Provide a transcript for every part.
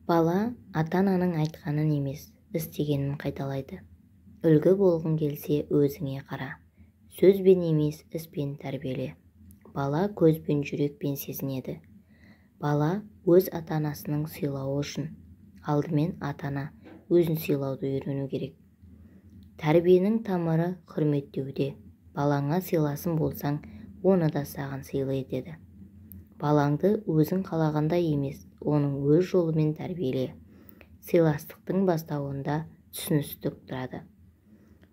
Бала ата-ананың айтқанын емес, істегенін қайталайды. Үлгі болғың келсе, өзіңе қара. Сөзбен емес, іспен тәрбиеле. Бала көзбен, жүрекпен сезінеді. Бала өз ата-анасының сыйлауы үшін алдымен ата-ана өзін сыйлауды үйрену керек. Тәрбиенің тамыры құрметтеуде. Балаңа сыйласын болсаң, оны да саған сыйлы етеді. Балаңды өзің қалағандай емес, оның өз жолымен тәрбиеле. Сыйластықтың бастауында түсіністік тұрады.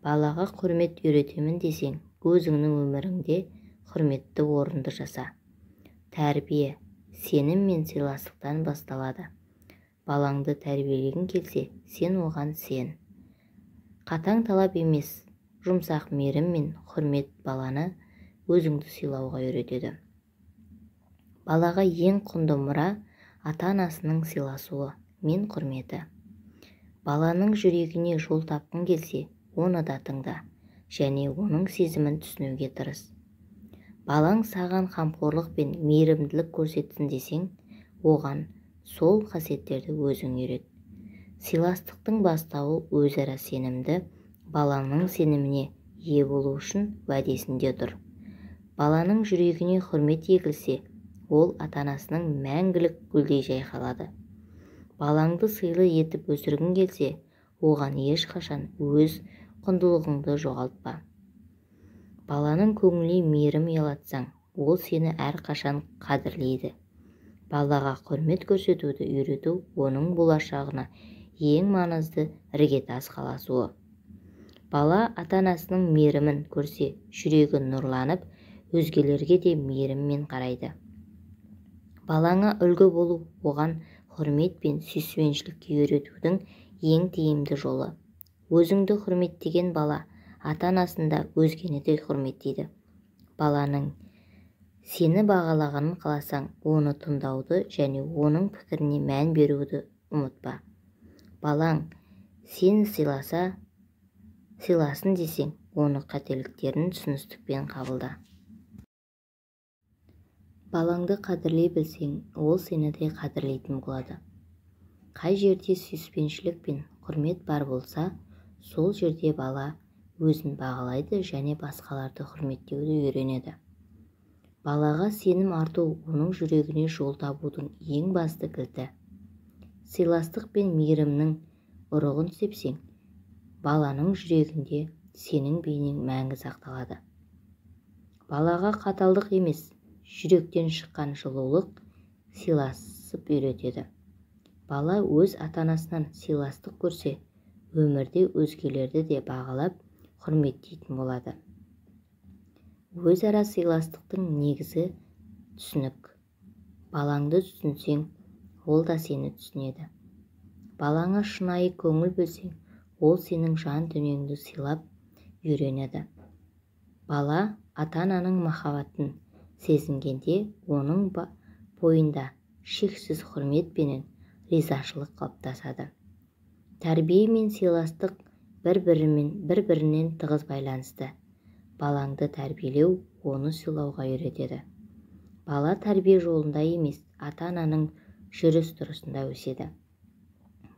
Балаға құрмет үйретемін десең, өзіңнің өміріңде құрметті орынды жаса. Тәрбие сенім мен сыйластықтан басталады. Балаңды тәрбиелегің келсе, сен оған сен. Қатаң талап емес, жұмсақ мейірім мен құрмет баланы өзіңді сыйлауға үйретеді. Балаға ең құнды мұра ата-анасының сыйласуы мен құрметі. Баланың жүрегіне жол тапқың келсе, оны да тыңда және оның сезімін түсінуге тырыс. Балаң саған қамқорлық пен мейірімділік көрсетсін десең, оған сол қасиеттерді өзің үйрет. Сыйластықтың бастауы өзара сенімді. Баланың сеніміне ие болу үшін уәдесінде тұр. Баланың жүрегіне құрмет егілсе, ол ата-анасының мәңгілік гүлдей жайқалады. Балаңды сыйлы етіп өсіргің келсе, оған ешқашан өз құндылығыңды жоғалтпа. Баланың көңіліне мейірім ұялатсаң, ол сені әрқашан қадірлейді. Балаға құрмет көрсетуді үйрету оның болашағына ең маңызды іргетас қаласуы. Бала ата-анасының мейірімін көрсе, жүрегі нұрланып, өзгелерге де мейіріммен қарайды. Балаңа үлгі болу оған құрмет пен сүйіспеншілікке үйретудің ең тиімді жолы. Өзіңді құрметтеген бала ата-анасын да, өзгені де құрметтейді. Баланың сені бағалағанын қаласаң, оны тыңдауды және оның пікіріне мән беруді ұмытпа. Балаң сені сыйласын десең, оның қателіктерін түсіністікпен қабылда. Балаңды қадірлей білсең, ол сені де қадірлейтін болады. Қай жерде сүйіспеншілік пен құрмет бар болса, сол жерде бала өзін бағалайды және басқаларды құрметтеуді үйренеді. Балаға сенім арту оның жүрегіне жол табудың ең басты кілті. Сыйластық пен мейірімнің ұрығын сепсең, баланың жүрегінде сенің бейнең мәңгі сақталады. Балаға қаталдық емес, жүректен шыққан жылулық, сыйласып үйретеді. Бала өз ата-анасынан сыйластық көрсе, өмірде өзгелерді де бағалап, құрметтейтін болады. Өзара сыйластықтың негізі түсінік. Балаңды түсінсең, ол да сені түсінеді. Балаңа шынайы көңіл бөлсең, ол сенің жан дүниеңді сыйлап үйренеді. Бала ата-ананың махаббатын сезінгенде, оның бойында шексіз құрмет пенен ризашылық қалыптасады. Тәрбие мен сыйластық бір-бірінен тығыз байланысты. Балаңды тәрбиелеу оны сыйлауға үйретеді. Бала тәрбие жолында емес, ата-ананың жүріс-тұрысында өседі.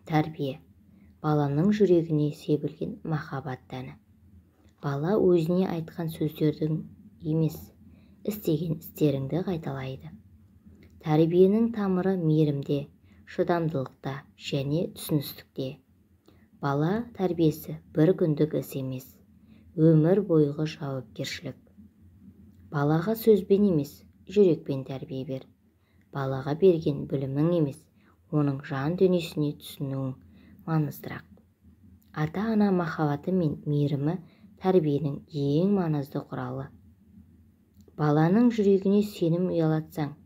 Тәрбие баланың жүрегіне себілген махаббат дәні. Бала өзіне айтқан сөздердің емес, істеген істеріңді қайталайды. Тәрбиенің тамыры мейірімде, шыдамдылықта және түсіністікте. Бала тәрбиесі бір күндік іс емес, өмір бойғы жауапкершілік. Балаға сөзбен емес, жүрекпен тәрбие бер. Балаға берген білімің емес, оның жан дүниесіне түсінуің маңыздырақ. Ата-ана махаббаты мен мейірімі тәрбиенің ең маңызды құралы. Баланың жүрегіне сенім ұялатсаң,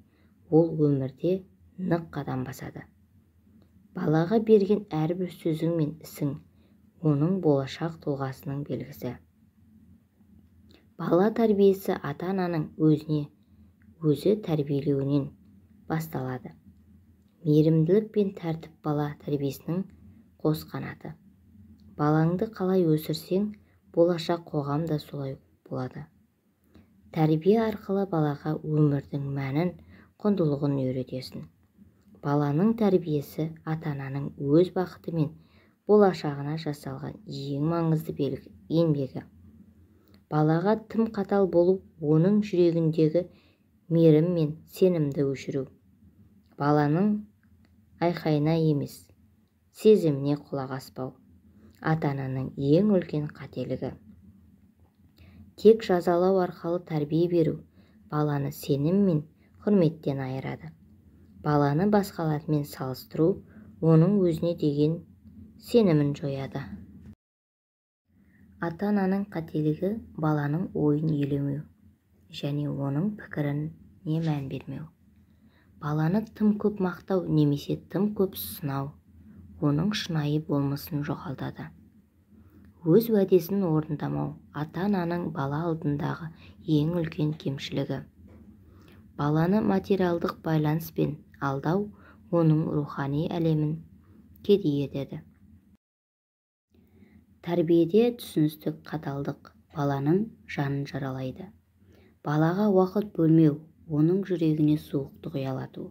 ол өмірде нық қадам басады. Балаға берген әрбір сөзің мен ісің оның болашақ тұлғасының белгісі. Бала тәрбиесі ата-ананың өзіне өзі тәрбиелеуінен басталады. Мейірімділік пен тәртіп бала тәрбиесінің қос қанаты. Балаңды қалай өсірсең, болашақ қоғам да солай болады. Тәрбие арқылы балаға өмірдің мәнін, құндылығын үйретесің. Баланың тәрбиесі ата-ананың өз бақыты мен болашағына жасалған ең маңызды еңбегі. Балаға тым қатал болу оның жүрегіндегі мейірім мен сенімді өшіру. Баланың айқайына емес, сезіміне құлақ аспау ата-ананың ең үлкен қателігі. Тек жазалау арқылы тәрбие беру баланы сенім мен құрметтен айырады. Баланы басқалармен салыстыру оның өзіне деген сенімін жояды. Ата-ананың қателігі баланың ойын елемеу және оның пікіріне мән бермеу. Баланы тым көп мақтау немесе тым көп сынау оның шынайы болмысын жоғалтады. Өз уәдесін орындамау ата-ананың бала алдындағы ең үлкен кемшілігі. Баланы материалдық байланыспен алдау оның рухани әлемін кедей етеді. Тәрбиеде түсіністік қаталдық баланың жанын жаралайды. Балаға уақыт бөлмеу оның жүрегіне суықтық ұялату.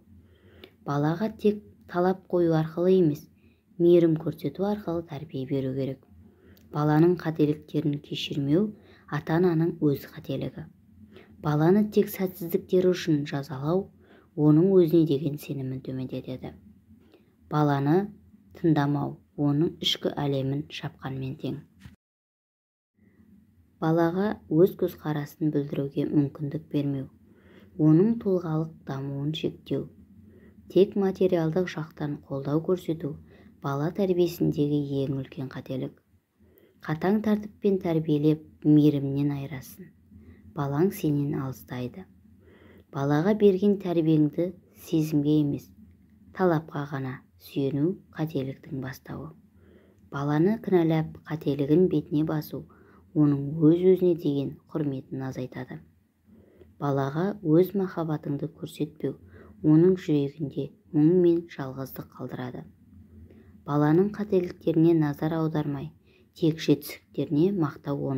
Балаға тек талап қою арқылы емес, мейірім көрсету арқылы тәрбие беру керек. Баланың қателіктерін кешірмеу ата-ананың өз қателігі. Баланы тек сәтсіздіктері үшін жазалау оның өзіне деген сенімін төмендетеді. Баланы тыңдамау оның ішкі әлемін шапқанмен тең. Балаға өз көзқарасын білдіруге мүмкіндік бермеу, оның тұлғалық дамуын шектеу. Тек материалдық жақтан қолдау көрсету бала тәрбиесіндегі ең үлкен қателік. Қатаң тәртіппен тәрбиелеп, мейірімнен айырасың. Балаң сенен алыстайды. Балаға берген тәрбиеңді сезімге емес, талапқа ғана сүйену қателіктің бастауы. Баланы кінәлап, қателігін бетіне басу оның өз-өзіне деген құрметін азайтады. Балаға өз махаббатыңды көрсетпеу оның жүрегінде мұң мен жалғыздық қалдырады. Баланың қателіктеріне назар аудармай, тек жетістіктеріне мақтау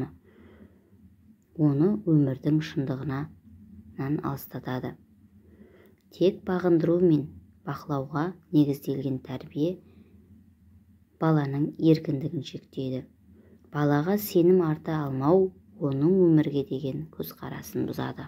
оны өмірдің шындығынан алыстатады. Тек бағындыру мен бақылауға негізделген тәрбие баланың еркіндігін шектейді. Балаға сенім арта алмау оның өмірге деген көзқарасын бұзады.